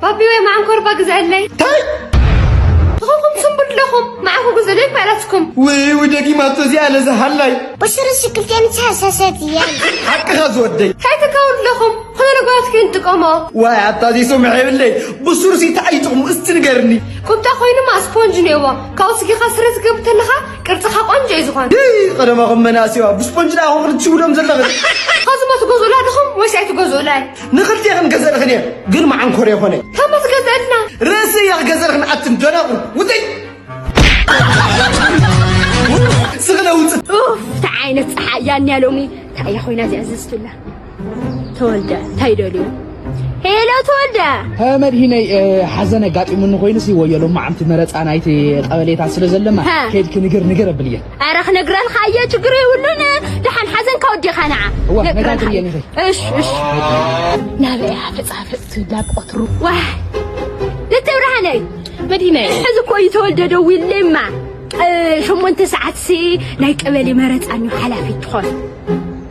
ኣቢ ወይ መዓንኮር ባ ግዛእለይ። ታይ? እኹም ስንቡል ኣለኹም፣ መዓንኮ ግዛእለይ እኳ ኢላትኩም። ወይ፣ ወይ፣ ደጊማቶ እዚኣ ለዛ ሃላይ። ብሽርሽ ክልቴን ተሳሰት እየን። ሓቅኻ ዝወደይ። ታይ ትካውሉ ኣለኹም? ኾነ ለጓት ክንጥቀሞ። ዋይ፣ ኣታ ዘይሰምዕ የብለይ። ብሱርሲ ታይ ጥቕሙ እስቲ ንገርኒ። ቁምጣ ኮይኑማ ስፖንጅ ነይዋ። ካብኡ ስጊኻ ስረ ትገብር ተለኻ ቅርጽኻ ቆንጆ እዩ ዝኾን። ይይ፣ ቀደማኹም መናእሰይዋ፣ ብስፖንጅ ደኣ ኹም ክትሽውዶም ዘለኽን። ኸዚ ሞ ትገዝኡላ ዲኹም ወይስ ኣይትገዝኡላን? ንኽልቴኽን ገዘእልኽን እየ፣ ግን መዓንኮር ኣይኮነ። ታማ ትገዝእልና? ርእሲ እየ ክገዘእልኽን ኣትን ደናቑር። ውፅይ! ስኽለ ውፅእ! ኡፍ፣ እንታይ ዓይነት ፀሓይ እያ እኒኣ ሎሚ? እንታይ እያ ኮይና እዚኣ ዘዝትላ? ተወልደ፣ እንታይ ደልዩ? ሄሎ ተወልደ! ሀ፣ መድሂነይ፣ እ፣ ሓዘን ኣጋጢሙኒ ኮይኑሲ ወዮ ሎማዓንቲ መረፃ ናይቲ ቀበሌታት ስለ ዘለማ፣ ሃ። ከይድኪ ንግር ንግር ኣብልየ። ኧረ ክነግረልካ እየ፣ ችግር የብሉን። ደሓን ሓዘንካ ወዲኻ ንዓ። እዋ፣ ነግረልካ ነጋግር እየ። እየ ንኽእል። እሽ፣ እሽ። ናበይ እያ ፈፃፍፅ ትብል ኣብ ቀትሩ? ዋይ፣ ልተ ብርሃነይ። መድሂነይ። ሕዚ እኮ እዩ ተወልደ ደዊለማ። እ፣ ሸሞንተ ሰዓትሲ ናይ ቀበሌ መረፃ እኒኦ ሓላፊት ትኾን።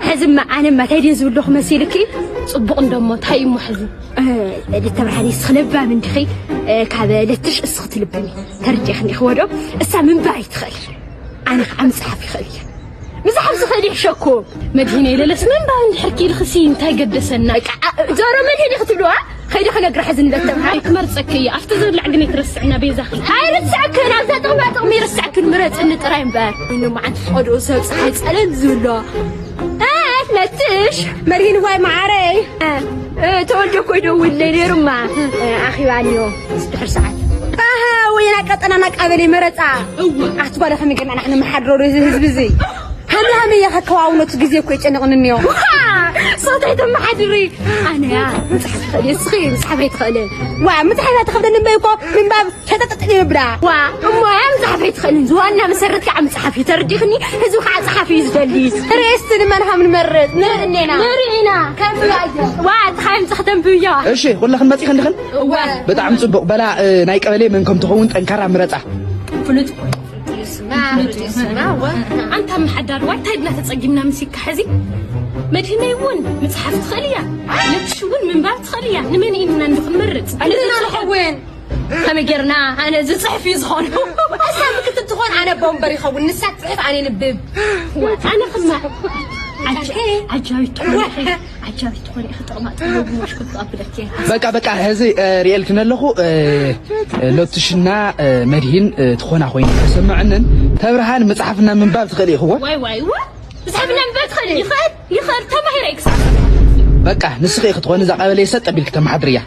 ሕዝማ ኣነማ እንታይ ድየ ዝብለኹ መሲልኪ? ጽቡቕ እንደሞ እንታይ እሞ ሕዚ? እ፣ ልተ ብርሃነይ እስኺ ለባም እንዲኺ፣ እ፣ ካብ ለትሽ እስኺ ትልብሚ። ተርዲእኽኒ ኢኺ ወዶ? እሳ ምንባር ኣይትኽእል። ኣነ ኸዓ ምጽሓፍ ይኽእል እየ። ምጽሓፍ ዝኽእል ይሕሸኩ። መድሂነይ ለለስ ምንባር እንድሕር ክኢልኽሲ እንታይ ገደሰና? በቃ፣ እ፣ ዞሮ መድሂን ኢኺ ትብልዋ? ኸይደ ክነግራ ሕዚ ንለተብሃ። ኣይክመርጸኪ እየ። ኣብቲ ዝብላዕ ግን ኣይትረስዕና ቤዛኺ። ኣይርስዕክን፣ ኣብዛ ጥቕማ ጥቕሚ ይርስዕክን፣ ምረጽኒ ጥራይ እምበር። እኖ መዓንቲ ፍቐድኡ ሰብ ጸሓይ ጸለል ዝብሎ። ኣይ፣ ነትሽ፣ መርሂን ዋይ መዓረይ። እ፣ እ፣ ተወልደ እኮ ይደውልለይ ነይሩማ። እ፣ ኣኺባኒዮ፣ ድሕሪ ሰዓት። ኣሃ፣ ወየና ቀጠናና ቀበሌ መረጻ። እወ። ኣቲ ጓል ከመይ ጌርና ንሕና ንመሓድሮ ህዝቢ እዚ? ሃመ ሃመ እያ ከከዋውኖ፣ እቲ ግዜ እኮ የጨንቕኒ እኒኦ። ዋ! ሶተይ ተመሓድሪ። ኣነ እያ ምጽሓፍ ትኽእል እየ፣ እስኺ ምጽሓፍ ኣይትኽእልን። ዋ፣ ምጽሓፍ እያ ትኸብደኒ እምበይ እኮ ምንባብ ሸጠጠጥ ይብላ። ዋ፣ እሞ እያ ምጽሓፍ ኣይትኽእልን። ዝዋና መሰረት ከዓ ምጽሓፍ እዩ፣ ተረዲእኽኒ? ህዝቢ ከዓ ጸሓፊ እዩ ዝደሊ። ርእስቲ ንመን ሃም ንመርጽ? ንርኢ እኔና። ንርኢ ኢና። ከንብብ ኣየ። ዋ፣ እቲ ኻይም ጽኽ ተንብብዮ። እሺ፣ ኩለኽን መጺኽን ድኽን? እወ። ብጣዕሚ ጽቡቕ። በላ፣ እ፣ ናይ ቀበሌ መን ከም ትኸውን ጠንካራ ምረጻ። ፍሉጥ እኮ እዩ። ይስማ፣ ይስማ፣ ወ-፣ ኣንታ ምሓዳር ዋይ፣ እንታይ ድና ተጸጊምና ምሲካ ሕዚ? መድህነይ እውን ምጽሓፍ ትኽእል እያ፣ ነትሽ እውን ምንባብ ትኽእል እያ። ንመን ኢና እንዶ ክንመርጽ? ንሕና ንኸውን። ከመይ ጌርና? ኣነ ዝጽሕፍ እዩ ዝኾኑ። እሳ ምክትል ትኾን፣ ኣነ ቦምበር ይኸውን፣ ንሳ ትጽሕፍ፣ ኣነ ንብብ። ኣነ ክማ ዓጃ-፣ ዓጃቢት ትኾን። ዓጃቢት ትኾኒ ኢኺ፣ ጥቕማ ጥቕሚ ብሞሽኩል ክቐብለኪ እየ። በቃ፣ በቃ፣ ሕዚ፣ እ፣ ሪኤልክን ኣለኹ፣ እ፣ እ፣ ለቱሽና፣ እ፣ መድሂን፣ እ፣ ትኾና ኮይኑ ተሰምዐንን። ተብርሃን ምጽሓፍና ምንባብ ትኽእሊ ኢኽዎ? ዋይ፣ ዋይ፣ ዋ! ምጽሓፍና ምንባብ ትኽእሊ? ይኽእል፣ ይኽእል፣ ተማሂረ እየ ክሳዕ። በቃ፣ ንስኺ ኢኺ ትኾኒ እዛ ቀበሌ ሰጥ ኣቢልኪ ተመሓድርያ።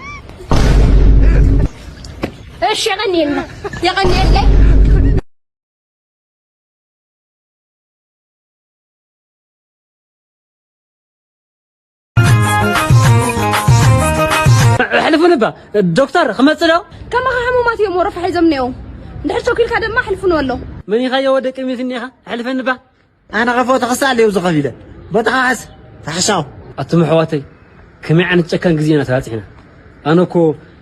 እሺ፣ የቐንየልና። የቐንየለይ። ኣሕልፉኒ እባ፣ ዶክተር ክመጽእ ዶ? ከማኻ ሕሙማት እዮም ወረፋ ሒዞም እኒአው። እንድሕር ቸኲልካ ድማ ኣሕልፉኒ በሎ። መን ኢኻ የወደ ቅድሚት እኒኻ? ኣሕልፈኒ እባ። ኣነ ከፎ ተኸሳለ እዩ ዝኸፊለ። ቦታኻ ሓዝ፣ ተሓሻው። ኣቱም ኣሕዋተይ፣ ከመይ ዓይነት ጨካን ግዜ ኢና ተባጺሕና? ኣነ እኮ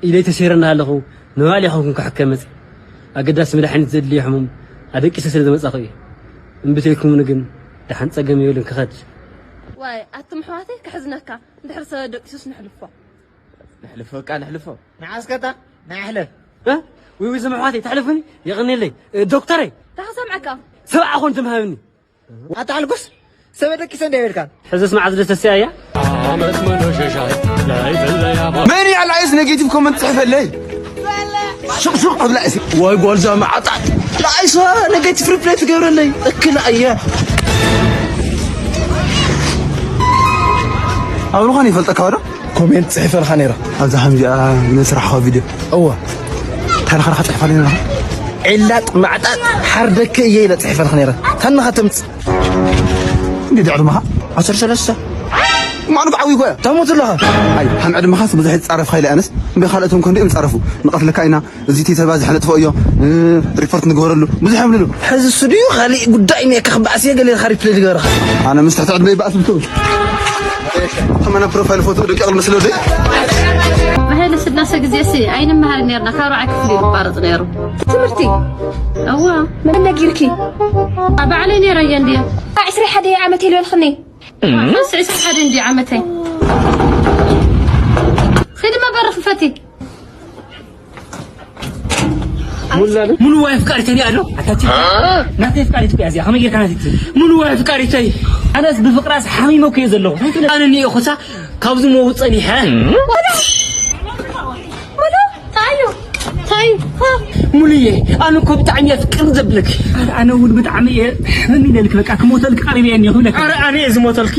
ኢደይ ተሰይረ እናሃለኹ ንባዕለይ ኮንኩ ክሕከም መጺእ። ኣገዳሲ መድሓኒት ዘድልዮ ሕሙም ኣደቂሰ ስለ ዝመጻኹ እየ። እምቢ ተይልኩምኒ ግን ደሓን ጸገም የብሉን ክኸድ። ዋይ ኣቱም ኣሕዋተይ ከሕዝነካ፣ እንድሕር ሰብ ደቂሱስ ንሕልፎ። ንሕልፎ እቃ ንሕልፎ። ንዓስከታ ናይ ኣሕለፍ። እ? ውይ ውይ ዝም ኣሕዋተይ ተሕልፉኒ የቐንየለይ። እ፣ ዶክተረይ። ታኸሰምዐካ። ሰብዓ ኮን ትምሃብኒ። ኣታ ሓልኩስ፣ ሰበ ደቂሰ እንደ ይበልካን። ሕዝስ መዓዝ ደስ ተስያ እያ? ዓመት መኖሸሻይ ናይ ፍለያ መን ያላይስ ኔጌቲቭ ኮመንት ጽሕፈለይ? ሹቕ ሹቕ ኣብላ እሲ። ወይ ጓልዛ መዓጣ። ላይሷ ኔጌቲቭ ሪፕላይ ትገብረለይ። እክላ እያ። ኣብ ዝኾነ ይፈልጠካ ዶ? ኮሜንት ጽሒፈልካ ነይረ። ኣብዛ ከምዚኣ ንስራሕኻ ቪድዮ። እወ። ታሪኽኻ ጽሒፋ ነይራ። ዒላጥ ማዕጣጥ ሓርደክ እየ ኢለ ጽሒፈልካ ነይረ። ታንኻ ተምጽእ። እንዴ ዕድመኻ? ዓሰርተ ሰለስተ። ማዕሉ ዓብዪ እኮ እያ። ተሞት ኣለኻ። ኣይ፣ ሃም ዕድመኻስ ብዙሕ ይጻረፍካ ኢለ ኣነስ። እምቢ ካልኦትም ከ እንዲኦም ይጻረፉ። ንቐትለካ ኢና። እዚ ቲተባ ዝሕነጥፎ እዮ፣ እ፣ ሪፖርት ንግበረሉ፣ ብዙሕ እዮም ልሉ። ሕዚ እሱ ድዩ ካሊእ ጉዳይ እኒኤካ ክበኣስ እየ ገለ ኢልካ ሪፕሌይ ዝገበርኻ? ኣነ ምስ ትሕቲ ዕድመ ይበኣስ ብትብል። ከመና ፕሮፋይል ፎቶ ደቂቕ ልመስሎ ዶ? ብሃይለ ስላሴ ግዜሲ ኣይንመሃር ነርና፣ ካብ ራብዓይ ክፍሊ እዩ ዝቋረጽ ነይሩ። ትምህርቲ? እዋ። መን ነጊርኪ? ባዕለይ ነይረ እየ እንድየ። ዕስራ ሓደ ዓመት ይልበልኽኒ። ሕስ ዕስራ ሓደ እንድዩ ዓመተይ። ኺዲ መበሪ ክፈቲ። ሙሉ ኣፍቃሪተይ ኣሎ ኣታች። ናተይ ኣፍቃሪት እኮ እያ እዚኣ። ከመይ ጌርካ ናተይ ትብል? ሙሉ ኣፍቃሪተይ። ኣነስ ብፍቅራስ ሓሚመ እኮ እየ ዘለኹ። ኣነ እኒኤ ኹሳ ካብዚ መውት ጸኒሐ። ሙሉ፣ ታዩ፣ ታዩ። ሙሉየ፣ ኣነ እኮ ብጣዕሚ እየ ፍቅር ዘብለክ። ኣነ እውን ብጣዕሚ እየ ሕምም ኢለልክ፣ በቃ ክሞተልክ ቀሪበ እየ እኒኦ ክብለክ። ኣረ ኣነ እየ ዝሞተልኪ።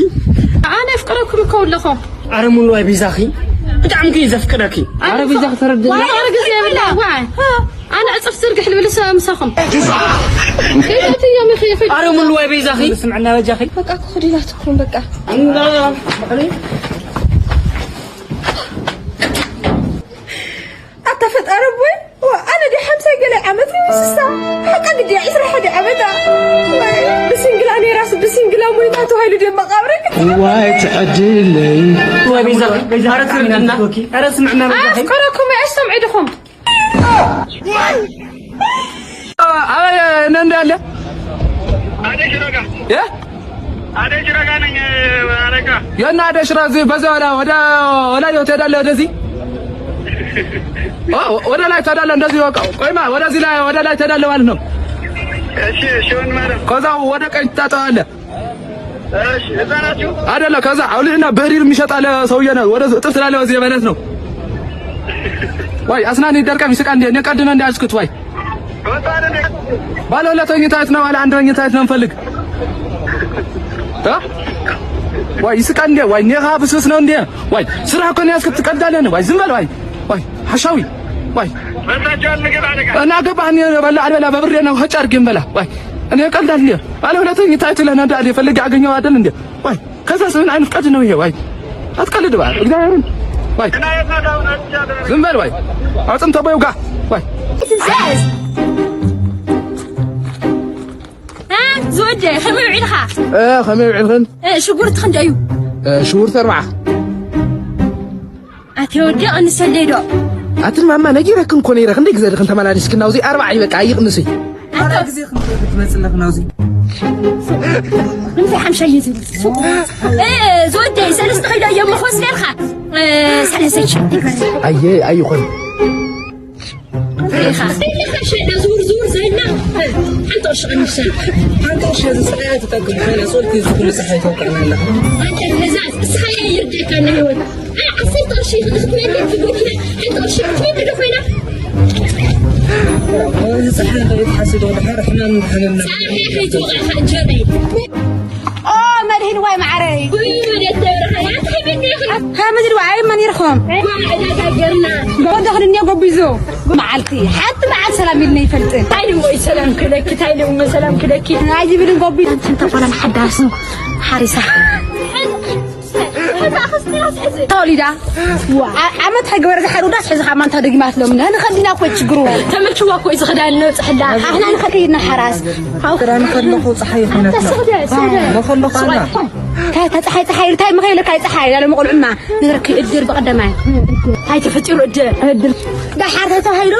ኣነ ኣፍቅረኩም እኮ ኣለኹ። ኣረ ሙሉ፣ ኣይ ቤዛኺ፣ ብጣዕሚ እኮ እየ ዘፍቅረኪ። ኣረ ቤዛኺ ተረድእና። ዋይ፣ ኣረ ግዜ የብላ፣ ዋይ። ኣነ ዕጽፍ ዝርግሕ ልብል ሰብ ምሳኹም። ከይፈትዮም ይኽእል። ኣረ ሙሉ፣ ኣይ ቤዛኺ። ስምዕና በጃኺ። በቃ እኮ ኸዲናትኩም፣ በቃ። ኣታ ፈጣሪ ኣቦይ፣ ዋ፣ ኣነ ድየ ሓምሳይ ገለ ዓመት ምስሳ? ሓቃ ግዲ ዒስራ ሓደ ዓመታ። ብስንግላ ነይራስ ብስንግላ ሞይታ ተባሂሉ ድየ መቃብረክ? ዋይ ትዕድለይ። ወይ ቤዛ፣ ቤዛ፣ ኧረ ትርድና። ኧረ ስምዕና ቤዛ። ኣፍቀረኩም እየ፣ ኣይሰምዑ ድኹም። ኣበይ ነህ እንዳለ? አደሽ ረጋ። እ? አደሽ ረጋ ነኝ። አለቃ። የና አደሽ ረጋ፣ እዚህ በዛ ወደ፣ ወደ ወላይታ ትሄዳለህ፣ ወደዚህ። ኦ፣ ወደ ላይ ትሄዳለህ፣ እንደዚህ በቃ። ቆይማ፣ ወደዚህ ላይ፣ ወደ ላይ ትሄዳለህ ማለት ነው። እሺ፣ እሺ፣ ወንድም አለም። ከዛ ወደ ቀኝ ትታጠባለህ። እሺ፣ እዛ ናችሁ? አይደለ፣ ከዛ አውልህና ብዕሪር የሚሸጥ አለ ሰውዬ ነው። ወደ እጥፍ ትላለህ በዚህ ማለት ነው። ወይ አስናን ይደርቀም ይስቃ እንዴ? እኔ ቀድመ እንዴ አስኩት ወይ? ወጣ አይደለ? ባለ ሁለት መኝታ ቤት ነው፣ ባለ አንድ መኝታ ቤት ነው እንፈልግ። እ? ወይ ይስቃ እንዴ? ወይ ኔኻ ብስብስ ነው እንዴ? ወይ ስራ እኮ ነው ያስኩት፣ ትቀልዳለህ ነው? ወይ ዝም በል ወይ። ወይ ሐሻዊ። ወይ መጣችኋል ምግብ አለቃ። እና ገባህ እኔ በላ አልበላ በብሬ ነው ሀጭ አድርጌ እንበላ። ወይ እኔ ቀልዳል እንዴ? ባለ ሁለት መኝታ ቤት ለነዳ ፈልጌ አገኘው አይደል እንዴ? ወይ ከዛ ምን አይነት ቀልድ ነው ይሄ? ወይ አትቀልድ፣ ባይ እግዚአብሔርን። ወይ ዝም በል፣ ወይ አጽም ተቦዩ ጋር። ወይ ዝወደ ከመይ ውዒልኻ? እ፣ ከመይ ውዒልኽን? እ፣ ሽጉርቲ ክንደይ እዩ? እ፣ ሽጉርቲ ኣርባዓ። ኣቲ ወዲ፣ ቅንሰለይ ዶ? ኣትን ማማ፣ ነጊረክን እኮ ነይረ፣ ክንደይ ግዜ ድኽን ተመላሊስክን ናውዚ? ኣርባዓ እዩ በቃ፣ ኣይቕንስይ። ኣርባዓ ግዜ ክንደይ ክትመጽእ ኣለኽ ናውዚ? እንታይ ሓምሻይ እዩ ዝብል? እ፣ ዝወደይ፣ ሰለስተ ኺሎ እዮም መኾስ ነርካ። እ፣ ሰለስተ ሺሕ። ኣየ፣ ኣይኾን። ኢኻ። ኢኻ። ሸዳ ዙር ዙር ዘላ። ሓንቲ ቅርሺ ቀንሳ። ሓንቲ ቅርሺ እዚ ፀሓይ ትጠቅም ኮይና፣ ሶልቲ እዚ ኩሉ ፀሓይ ተውቅዕና ኣለኻ። ኣንተ ገዛ፣ እስኻ እያ ይርድእካ ናይ ህይወት። ዓሰርተ ቅርሺ ክትመልእ ትብልኪ፣ ሓንቲ ቅርሺ ክትመልእ ዶ ኮይና? እዚ ጸሓይ ከይትሓስዶ ድሓር ሕማም ምድሓነና። ጸሓይ ከይትወቕዐካ እንጀራይ። ኦ፣ መድህን ዋይ መዓረይ። ውይ፣ ወለተ ብርሃን፣ ኣታ ሃይመን ኢኺ። ሃ፣ ምድሪ ዋይ፣ መን ይርኾም? ዋይ፣ ዕዳጋ ገርና። ጎንዶ ክድንዮ ጎቢዞ። መዓልቲ፣ ሓንቲ መዓልቲ ሰላም ኢልና ይፈልጥን። እንታይ ኢሉ ወይ ሰላም ክለኪ፣ እንታይ ኢሉ ወይ ሰላም ክለኪ? ኣይብልን ጎቢዞ። እንተ ቆላን ሓዳስ ሓሪሳ። ተወሊዳ። ዋ፣ ዓ-፣ ዓመት ሃገር ዝሓሩ ዳስ ሕዚ ኻብ ማንታ ደጊማት ሎም። ንኸዲና እኮ ችግሩ። ተመችዋ እኮ እዩ ዝኸዳን ነብፅሕላ። ኣሕና ንኸይድና ሓራስ። ክዳን ከለኹ ፀሓይ ይኾነትና። ስግደ፣ ስግደ። ንኸለኹ ኣና። ታይ፣ ታይ ፀሓይ፣ ፀሓይ፣ ታይ ምኸይልካ ፀሓይ፣ ያለ መቆልዑና። ንረኪ እድር ብቐደማይ። ታይ ተፈጢሩ እድር? እድር። ዳሓር ተተባሂሉ፣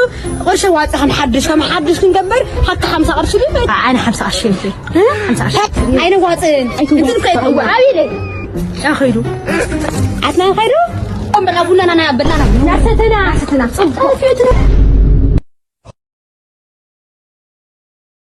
ቅርሺ ዋፂ ከም ሓድሽ፣ ከም ሓድሽ ክንገብር፣ ሓንቲ ሓምሳ ቅርሺ ድዩ? ኣነ ሓምሳ ቅርሺ። እ? ሓምሳ ቅርሺ። ኣይነዋፅን። ኣይትዋፅን። እንትን ከይትዋ-፣ ኣብይ ኢለ። ኣኸይዱ። ኣትና ኸይዱ? እም በላ ቡናና ናይ ኣበላና። ናሰተና። ናሰተና። ጽቡቅ።